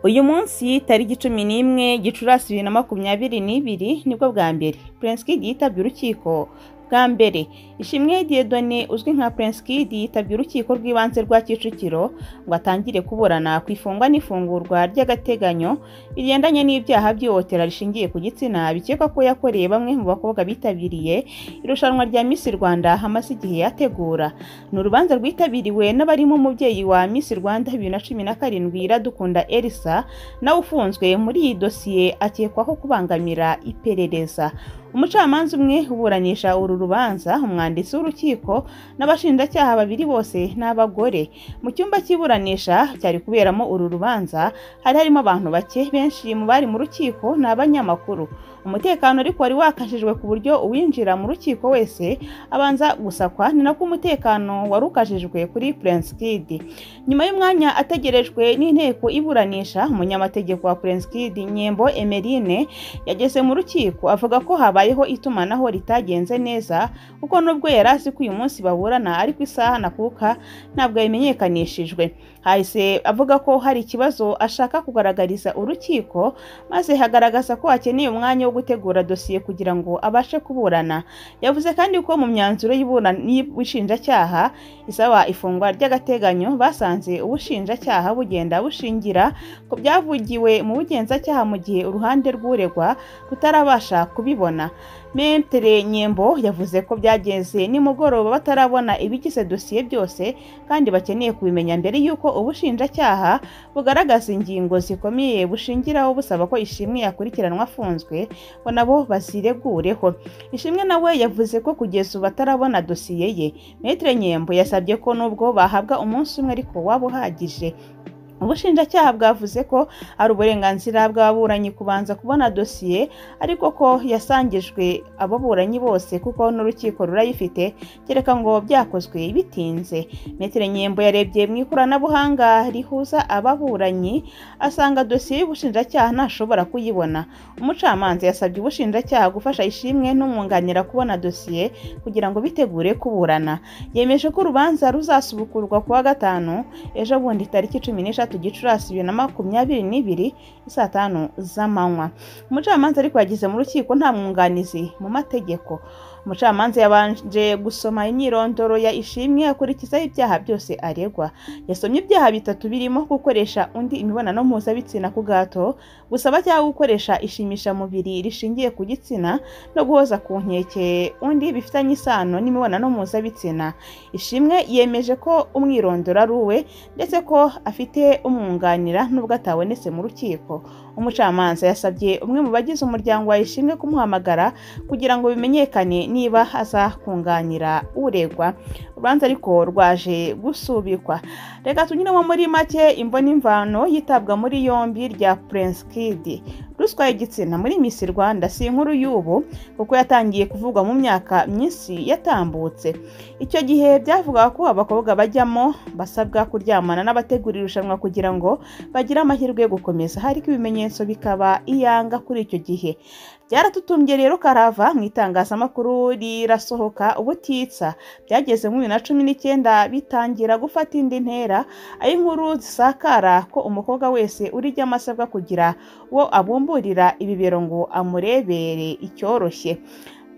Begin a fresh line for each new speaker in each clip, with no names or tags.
Uyu munsi tariki 11 Gicurasi 2022 nibwo bwa mbere Prince Kid yitabye urukiko bwa mbere. Ishimwe Dieudonné uzwi nka Prince Kid yitabye urukiko rw'ibanze rwa Kicukiro ngo atangire kuburana ku ifungwa n'ifungurwa ry'agateganyo bigendanye n'ibyaha by'ihohotera rishingiye ku gitsina bikekwa ko yakoreye bamwe mu bakobwa bitabiriye irushanwa rya Miss Rwanda hamaze igihe yategura. Ni urubanza rwitabiriwe n'abarimo umubyeyi wa Miss Rwanda 2017 Iradukunda Elsa nawe ufunzwe muri iyi dosiye akekwaho kubangamira iperereza. Umucamanza umwe uburanisha uru rubanza, umwanditsi w'urukiko n'abashinjacyaha babiri bose ni abagore. Mu cyumba cy'iburanisha cyari kuberamo uru rubanza hari harimo abantu bake, benshi mu bari mu rukiko ni abanyamakuru. Umutekano ariko wari wakajijwe ku buryo uwinjira mu rukiko wese abanza gusakwa, ni nako umutekano wari ukajijwe kuri Prince Kid. Nyuma y'umwanya ategerejwe n'inteko iburanisha, umunyamategeko wa Prince Kid Nyembo Emeline yageze mu rukiko avuga ko habayeho itumanaho ritagenze neza, kuko nubwo yari azi ko uyu munsi baburana ariko isaha nakuka ntabwo yabimenyekanishijwe. Hahise avuga ko hari ikibazo ashaka kugaragariza urukiko, maze hagaragaza ko akeneye umwanya wo gutegura dosiye kugira ngo abashe kuburana. Yavuze kandi ko mu myanzuro y'ubushinjacyaha isaba ifungwa ry'agateganyo basanze ubushinjacyaha bugenda bushingira ku byavugiwe mu bugenzacyaha mu gihe uruhande rw'uregwa rutarabasha kubibona. Maître Nyembo yavuze ko byageze nimugoroba batarabona ibigize dosiye byose kandi bakeneye kubimenya mbere y'uko ubushinjacyaha bugaragaza ingingo zikomeye bushingiraho busaba ko Ishimwe yakurikiranwa afunzwe ngo nabo baziregureho. Ishimwe nawe yavuze ko kugeza ubu batarabona dosiye ye. Maître Nyembo yasabye ko nubwo bahabwa umunsi umwe ariko waba uhagije. Ubushinjacyaha bwavuze ko ari uburenganzira bw'ababuranyi kubanza kubona dosiye, ariko ko yasangijwe ababuranyi bose kuko n'urukiko rurayifite, kereka ngo byakozwe bitinze. Maître Nyembo yarebye mu ikoranabuhanga rihuza ababuranyi asanga dosiye y'ubushinjacyaha ntashobora kuyibona. Umucamanza yasabye ubushinjacyaha gufasha Ishimwe n'umwunganira kubona dosiye kugira ngo bitegure kuburana. Yemeje ko urubanza ruzasubukurwa kuwa gatanu ejo bundi tariki 13 Gicurasi 2022 saa 5 z'amanywa. Umucamanza ariko yageze mu rukiko nta mwunganizi mu mategeko. Umucamanza yabanje gusoma imyirondoro ya Ishimwe akurikizaho ibyaha byose aregwa. Yasomye ibyaha bitatu birimo gukoresha undi imibonano mpuzabitsina ku gato, gusaba cyangwa gukoresha ishimisha mubiri rishingiye ku gitsina no guhoza ku nkeke undi bifitanye isano n'imibonano mpuzabitsina. Ishimwe yemeje ko umwirondoro ari uwe ndetse ko afite umwunganira nubwo atabonetse mu rukiko. Umucamanza yasabye umwe mu bagize umuryango wa Ishimwe kumuhamagara kugira ngo bimenyekane niba aza kunganira uregwa. Urubanza ariko rwaje gusubikwa. Reka tunyuremo muri make imvo n'imvano yitabwa muri yombi rya Prince Kid. Ruswa y'igitsina muri Miss Rwanda si inkuru y'ubu kuko yatangiye kuvugwa mu myaka myinshi yatambutse. Icyo gihe byavugaga ko abakobwa bajyamo basabwa kuryamana n'abategura irushanwa kugira ngo bagire amahirwe yo gukomeza, hariko ibimenyetso bikaba iyanga kuri icyo gihe. Byaratutumbye rero karava mu itangazamakuru rirasohoka ubutitsa. Byageze mu 2019 bitangira gufata indi ntera, aho inkuru zisakara ko umukobwa wese urijyamo asabwa kugira uwo abumburira ibibero ngo amurebere icyoroshye.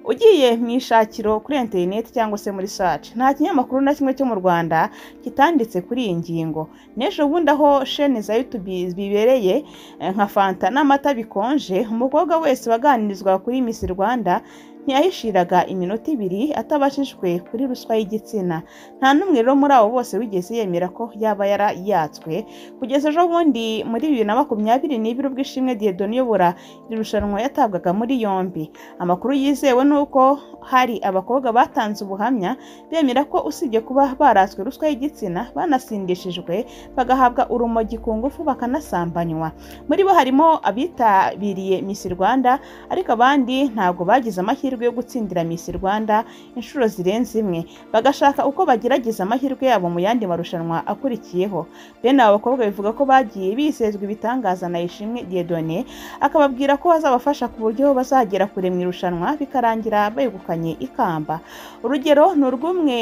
Ugiye mu ishakiro kuri interineti cyangwa se muri search, nta kinyamakuru na kimwe cyo mu Rwanda kitanditse kuri iyi ngingo. N'ejo bundi aho shene za YouTube bibereye nka fanta n'amata bikonje, umukobwa wese waganirizwa kuri Miss Rwanda ntiyahishiraga iminota ibiri atabashijwe kuri ruswa y'igitsina. Nta n'umwe rero muri abo bose wigeze yemera ko yaba yarayatswe. Kugeza ejo bundi muri 2022 ubwo Ishimwe Dieudonné uyobora iri rushanwa yatabwaga muri yombi. Amakuru yizewe ni uko hari abakobwa batanze ubuhamya bemera ko usibye kuba baratswe ruswa y'igitsina banasindishijwe bagahabwa urumogi ku ngufu bakanasambanywa. Muri bo harimo abitabiriye Miss Rwanda, ariko abandi ntabwo bagize amahirwe yo gutsindira Miss Rwanda inshuro zirenze imwe, bagashaka uko bagerageza amahirwe yabo mu yandi marushanwa akurikiyeho. Bene abo bakobwa bivuga ko bagiye bisezwa ibitangaza na Ishimwe Dieudonné, akababwira ko azabafasha ku buryo bazagera kure mu irushanwa bikarangira begukanye ikamba. Urugero ni urw'umwe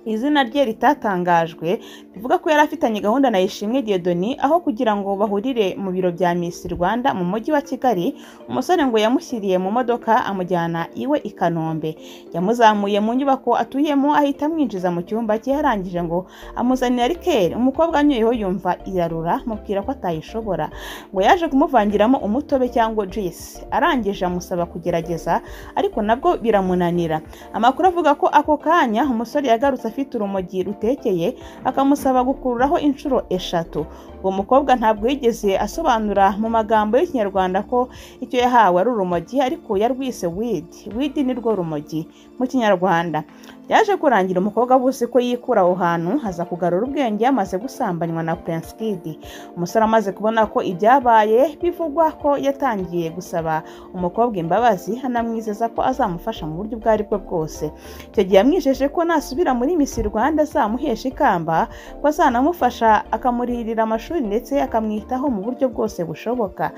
Izina rye ritatangajwe, bivuga ko yari afitanye gahunda na Ishimwe Dieudonné aho kugira ngo bahurire mu biro bya Miss Rwanda mu mujyi wa Kigali. Umusore ngo yamushyiriye mu modoka amujyana iwe i Kanombe, yamuzamuye mu nyubako atuyemo ahita amwinjiza mu cyumba cye, yarangije ngo amuzanira rikeri. Umukobwa anyweyeho yumva irarura, amubwira ko atayishobora, ngo yaje kumuvangiramo umutobe cyangwa juice, arangije amusaba kugerageza ariko nabwo biramunanira. Amakuru avuga ko ako kanya umusore yagarutse afite urumogi rutekeye akamusaba gukururaho inshuro 3. Uwo mukobwa ntabwo yigeze asobanura mu magambo y'Ikinyarwanda ko icyo yahawe ari urumogi, ariko yarwise weed. Weed ni rwo rumogi mu Kinyarwanda. Byaje kurangira umukobwa abuze ko yikura aho hantu, aza kugarura ubwenge yamaze gusambanywa na Prince Kid. Umusore amaze kubona ko ibyabaye bivugwa ko yatangiye gusaba umukobwa imbabazi, anamwizeza ko azamufasha mu buryo ubwo ari bwo bwose. Icyo gihe yamwijeje ko nasubira muri Miss Rwanda azamuhesha ikamba, ko azanamufasha akamurihirira amashuri ndetse akamwitaho mu buryo bwose bushoboka.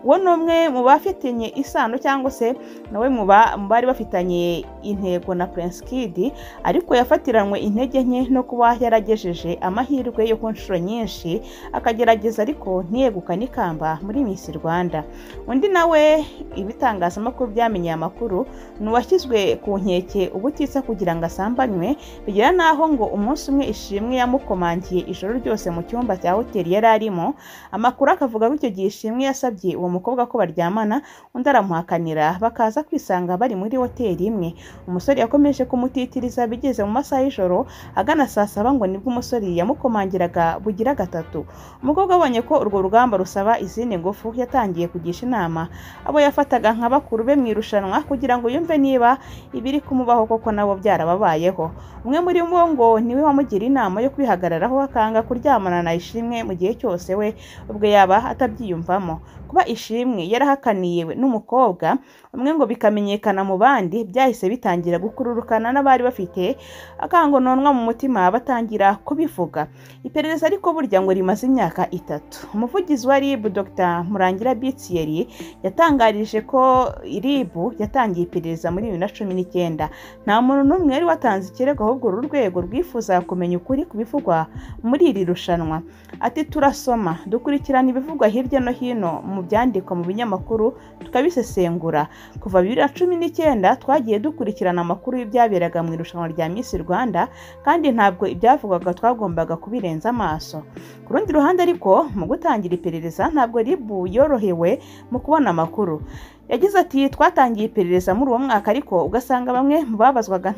Uwo ni umwe mu bafitanye isano cyangwa se nawe mu bari bafitanye intego na Prince Kid, ariko yafatiranwe intege nke no kuba yaragejeje amahirwe yo ku nshuro nyinshi akagerageza ariko ntiyegukane ikamba muri Miss Rwanda. Undi nawe ibitangazamakuru byamenye amakuru ni uwashyizwe ku nkeke ubutitsa kugira ngo asambanywe, bigera naho ngo umunsi umwe Ishimwe yamukomangiye ijoro ryose mu cyumba cya hoteli yari arimo. Amakuru akavuga ko icyo gihe Ishimwe yasabye uwo mukobwa ko baryamana, undi aramuhakanira, bakaza kwisanga bari muri hoteli imwe. Umusore yakomeje kumutitiriza bigeze mu masaha y'ijoro agana saa 7 ngo nibwo umusore yamukomangiraga bugira 3. Umukobwa abonye ko urwo rugamba rusaba izindi ngufu, yatangiye kugisha inama abo yafataga nka bakuru be mu irushanwa kugira ngo yumve niba ibiri kumubaho koko nabo byarababayeho. Umwe muri bo ngo niwe wamugira inama yo kwihagararaho akanga kuryamana na Ishimwe mu gihe cyose we ubwo yaba atabyiyumvamo. Kuba Ishimwe yarahakaniye n'umukobwa umwe ngo bikamenyekana mu bandi, byahise bitangira gukururukana n'abari bafite akangononwa mu mutima batangira kubivuga. Iperereza ariko burya ngo rimaze imyaka 3. Umuvugizi wa RIB Dr Murangira Bitieri yatangarije ko RIB yatangiye iperereza muri 2019. Nta muntu n'umwe yari watanze ikirego, ahubwo uru rwego rwifuza kumenya ukuri ku bivugwa muri iri rushanwa. Ati turasoma, dukurikirana ibivugwa hirya no hino mu byandikwa mu binyamakuru tukabisesengura. Kuva 2019 twagiye dukurikirana amakuru y'ibyaberaga mu irushanwa rya Miss Rwanda, kandi ntabwo ibyavugwaga twagombaga kubirenza amaso. Ku rundi ruhande ariko mu gutangira iperereza ntabwo RIB yorohewe mu kubona amakuru. Yagize ati twatangiye iperereza muri uwo mwaka, ariko ugasanga bamwe mu babazwaga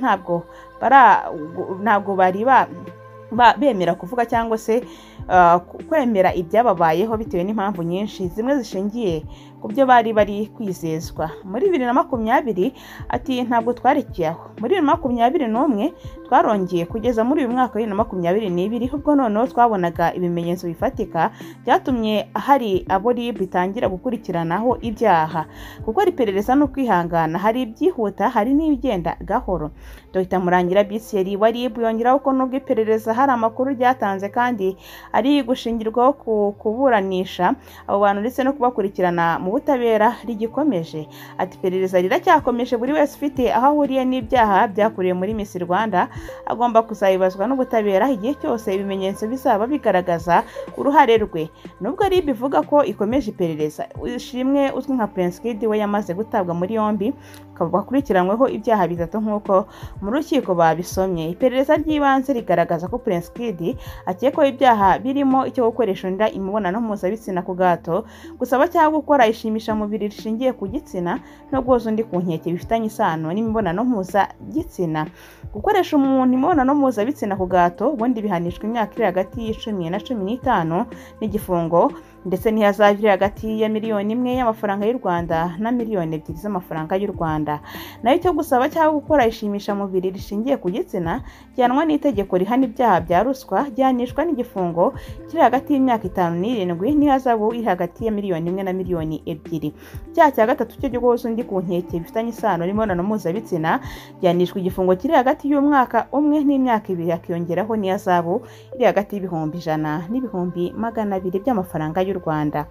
ntabwo bari bemera kuvuga cyangwa se kwemera ibyababayeho bitewe n'impamvu nyinshi, zimwe zishingiye ku byo bari bari kwizezwa. Muri 2020 ati ntabwo twarekeye aho. Muri 2021 twarongeye kugeza muri uyu mwaka wa 2022, ubwo noneho twabonaga ibimenyetso bifatika byatumye hari abo RIB itangira gukurikiranaho ibyaha. Gukora iperereza no kwihangana, hari ibyihuta hari n'ibigenda gahoro. Dr Murangira Bitieri wa RIB yongeraho ko nubwo iperereza hari amakuru ryatanze kandi ari gushingirwaho kuburanisha abo bantu ndetse no kubakurikirana mu butabera rigikomeje. Ati iperereza riracyakomeje, buri wese ufite aho ahuriye n'ibyaha byakorewe muri Miss Rwanda agomba kuzabibazwa n'ubutabera igihe cyose ibimenyetso bizaba bigaragaza uruhare rwe. Nubwo RIB ivuga ko ikomeje iperereza, Ishimwe uzwi nka Prince Kid we yamaze gutabwa muri yombi, akaba akurikiranyweho ibyaha 3 nk'uko mu rukiko babisomye. Iperereza ry'ibanze rigaragaza ko Prince Kid akekwaho ibyaha birimo icyo gukoresha inda imibonano mpuzabitsina ku gato, gusaba cyangwa gukora ishimishamubiri rishingiye ku gitsina no guhoza undi ku nkeke bifitanye isano n'imibonano mpuzagitsina. Gukoresha umuntu imibonano mpuzabitsina ku gato ubundi bihanishwa imyaka iri hagati y'10 na 15 n'igifungo, ndetse n'ihazabu iri hagati ya miliyoni 1 y'amafaranga y'u Rwanda na miliyoni 2 z'amafaranga y'u Rwanda. Nayo icyo gusaba cyangwa gukora ishimishamubiri rishingiye ku gitsina gihanwa n'itegeko rihana ibyaha bya ruswa, gihanishwa n'igifungo kiri hagati y'imyaka 5 n'7 n'ihazabu iri hagati ya miliyoni 1 na miliyoni 2. Icyaha cya 3 cyo guhoza undi ku nkeke bifitanye isano n'imibonano mpuzabitsina gihanishwa igifungo kiri hagati y'umwaka 1 n'imyaka 2, hakiyongeraho n'ihazabu iri hagati y'ibihumbi 100 n'ibihumbi 200 by'amafaranga y'u Rwanda.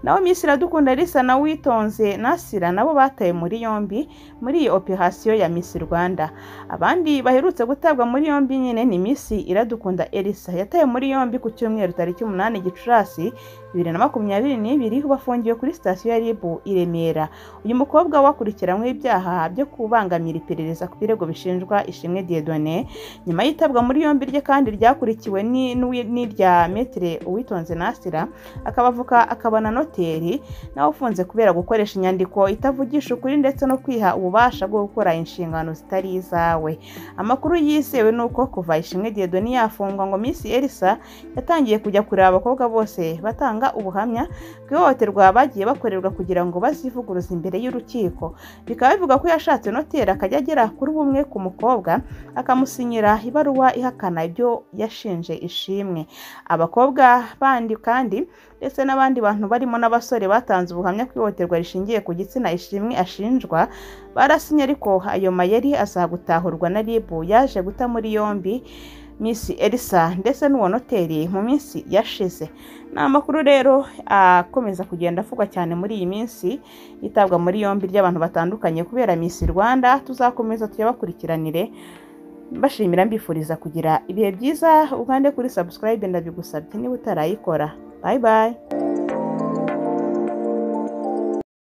Naho Miss Iradukunda Elsa na Uwitonze Nasira nabo batawe muri yombi muri iyi operasiyo ya Miss Rwanda. Abandi baherutse gutabwa muri yombi nyine ni Miss Iradukunda Elsa yatawe muri yombi ku cyumweru tariki 8 Gicurasi 2022, bafungiwe kuri sitasiyo ya RIB i Remera. Uyu mukobwa wakurikiranyweho ibyaha byo kubangamira iperereza ku birego bishinjwa Ishimwe Dieudonné. Nyuma y'itabwa muri yombi rye kandi ryakurikiwe n'irya Maître Uwitonze Nasira, akaba avoka akaba na noteri, nawe ufunze kubera gukoresha inyandiko itavugisha ukuri ndetse no kwiha ububasha bwo gukora inshingano zitari izawe. Amakuru yizewe ni uko kuva Ishimwe Dieudonné yafungwa ngo Miss Elsa yatangiye kujya kureba abakobwa bose batanga ubuhamya bw'ihohoterwa bagiye bakorerwa kugira ngo bazivuguruze imbere y'urukiko. Bikaba bivuga ko yashatse noteri akajya agera kuri bumwe ku mukobwa akamusinyira ibaruwa ihakana ibyo yashinje Ishimwe. Abakobwa bandi kandi ndetse n'abandi bantu barimo n'abasore batanze ubuhamya ku ihohoterwa rishingiye ku gitsina Ishimwe ashinjwa barasinye, ariko ayo mayeri azagutahurwa na RIB yaje guta muri yombi Miss Elsa ndetse n'uwo noteri mu minsi yashize. Ni amakuru rero akomeza kugenda avugwa cyane muri iyi minsi, itabwa muri yombi ry'abantu batandukanye kubera Miss Rwanda. Tuzakomeza tuyabakurikiranire. Mbashimira, mbifuriza kugira ibihe byiza. Ukande kuri subscribe ndabigusabye niba utarayikora. Bye bye.